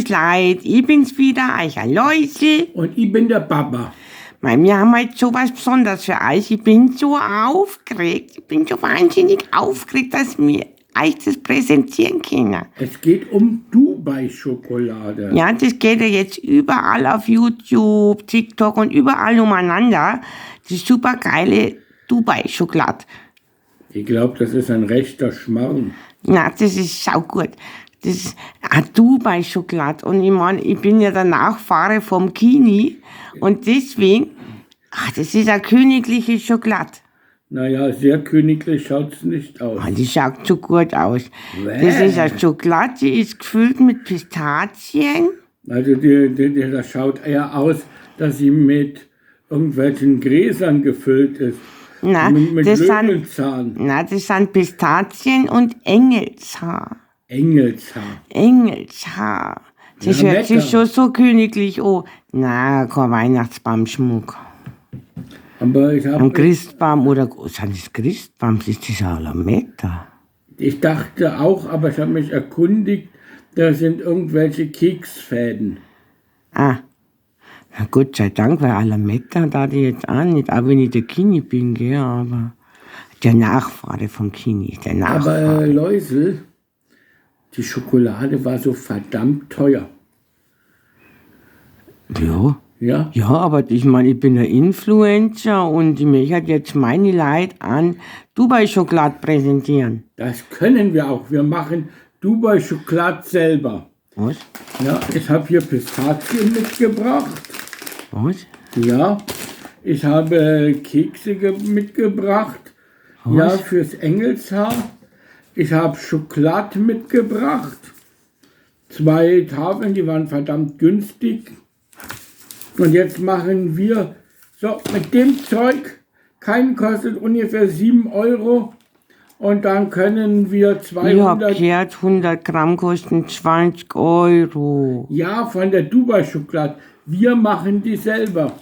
Servus Leid, ich bin's wieder, euch Läusel. Und ich bin der Papa. Mei, wir haben heute so was Besonderes für euch. Ich bin so aufgeregt, ich bin so wahnsinnig aufgeregt, dass wir euch das präsentieren können. Es geht um Dubai-Schokolade. Ja, das geht ja jetzt überall auf YouTube, TikTok und überall umeinander. Die supergeile Dubai-Schokolade. Ich glaube, das ist ein rechter Schmarrn. Na, das ist saugut. Das ist eine Dubai-Schokolade. Und ich mein, ich bin ja der Nachfahre vom Kini. Und deswegen, ach, das ist eine königliche Schokolade. Naja, sehr königlich schaut's nicht aus. Ah, die schaut so gut aus. Das ist eine Schokolade, die ist gefüllt mit Pistazien. Also das schaut eher aus, dass sie mit irgendwelchen Gräsern gefüllt ist. Na, mit das sind, Löwenzahn. na, das sind Pistazien und Engelshaar. Engelshaar. Engelshaar. Das Ja, hört sich lecker. schon so königlich an. Na, kein Weihnachtsbaumschmuck. Aber ich Ein habe, Christbaum oder, sind das Christbaum? Ist das ein Lametta? ich dachte auch, aber ich habe mich erkundigt, da sind irgendwelche Keksfäden. Ah. Na Gott sei Dank, weil Alametta da die jetzt auch nicht, auch wenn ich der Kini bin, gell, aber der Nachfahre vom Kini, der Nachfahre. Aber Läusel, die Schokolade war so verdammt teuer. Ja. Ja? Ja, aber ich meine, ich bin ein Influencer und ich möchte jetzt meine Leute an Dubai-Schokolade präsentieren. Das können wir auch. Wir machen Dubai-Schokolade selber. Was? Ja, ich habe hier Pistazien mitgebracht. Was? Ja, ich habe Kekse mitgebracht. Ja, fürs Engelshaar. Ich habe Schokolade mitgebracht. 2 Tafeln, die waren verdammt günstig. Und jetzt machen wir, so, mit dem Zeug, kein kostet ungefähr 7 Euro. Und dann können wir Ich hab 200... gehört, 100 Gramm kosten 20 Euro. Ja, von der Dubai-Schokolade. Wir machen die selber.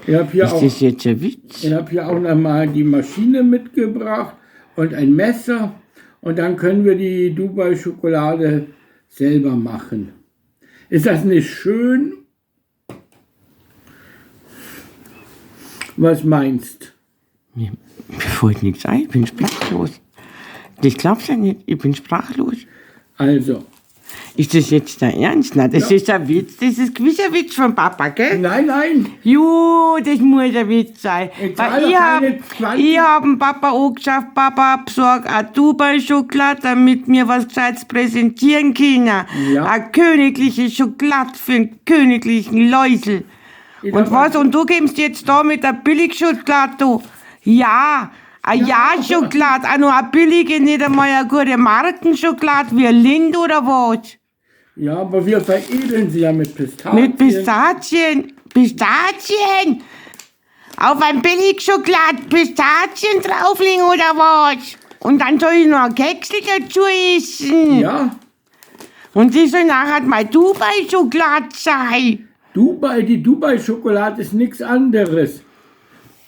Ich hab hier Ist auch, das jetzt ein Witz? ich hab hier auch nochmal die Maschine mitgebracht und ein Messer. Und dann können wir die Dubai-Schokolade selber machen. Ist das nicht schön? Was meinst? Mir fällt nichts ein, ich bin sprachlos. Das glaubst du ja nicht, ich bin sprachlos. Also. Ist das jetzt der Ernst? Nein, das Ja. ist ein Witz, das ist gewiss ein Witz von Papa, gell? Nein, nein. Jo, das muss ein Witz sein. Ich Weil zahle doch keine 20. ich hab dem Papa angeschafft, Papa, besorg eine Dubai-Schokolade, damit wir was Gescheites präsentieren können. Ja. Eine königliche Schokolade für den königlichen Läusel. Ich Und hab was? Und du gibst jetzt da mit der Billigschokolade, du? Ja, eine Ja-Schokolade, auch noch eine billige, nicht einmal eine gute Markenschokolade wie Lindt oder was? Ja, aber wir veredeln sie ja mit Pistazien. Mit Pistazien. Pistazien! Auf ein Billigschokolade Pistazien drauflegen oder was? Und dann soll ich noch ein Keksel dazu essen. Ja, Und das soll nachher mal Dubai-Schokolade sein. Dubai, die Dubai-Schokolade ist nichts anderes.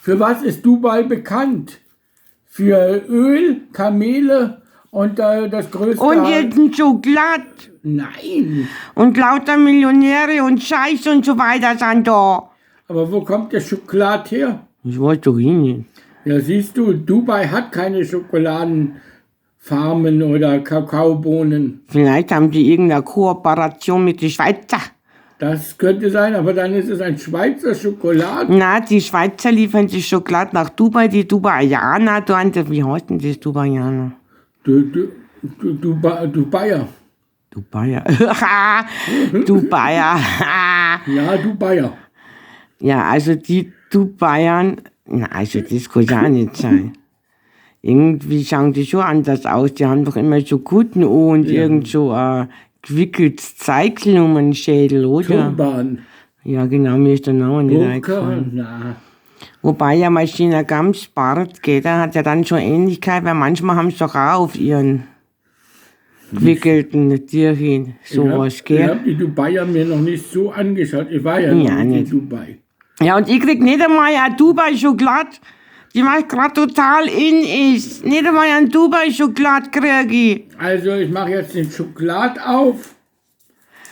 Für was ist Dubai bekannt? Für Öl, Kamele und das größte... Und jetzt ein Schokolade. Nein, Und lauter Millionäre und Scheiß und so weiter sind da. aber wo kommt der Schokolade her? Ich weiß doch eh nicht. Ja, siehst du, Dubai hat keine Schokoladenfarmen oder Kakaobohnen. Vielleicht haben die irgendeine Kooperation mit den Schweizer. Das könnte sein, aber dann ist es ein Schweizer Schokolade. Na, die Schweizer liefern die Schokolade nach Dubai, die Dubaianer, da, wie heißt denn das Dubaianer? Dubaier. Dubaier. Dubaier. Ja, Dubaier. Ja, also die Dubaiern, na, also das kann ja auch nicht sein. Irgendwie schauen die schon anders aus. Die haben doch immer so Kutten an und irgend so ein gewickeltes Zeichel um den Schädel, oder? Turban. Ja, genau, mir ist der Name nicht Burka, eingefallen. na. Wobei ja Maschine Gamsbart geht, da hat ja dann schon Ähnlichkeit, weil manchmal haben sie doch auch auf ihren gewickelten Tierchen sowas, Ich gell? habe die Dubaier mir noch nicht so angeschaut. Ich war ja, Ja, noch nicht in nicht. Dubai. Ja, und ich krieg nicht einmal eine Dubai-Schokolade, die was grad total in ist. Nicht einmal eine Dubai-Schokolade krieg ich. Also ich mache jetzt den Schokolade auf.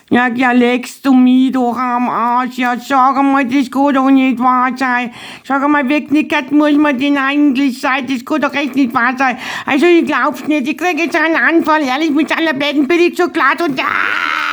Ja, ja, legst du mich doch am Arsch. Ja, sag mal, das kann doch nicht wahr sein. Sag mal, wie knickert muss man denn eigentlich sein? Das kann doch echt nicht wahr sein. Also, ich glaub's nicht. Ich krieg jetzt einen Anfall. Ehrlich, mit seiner Betten bin ich so glatt und... Ah!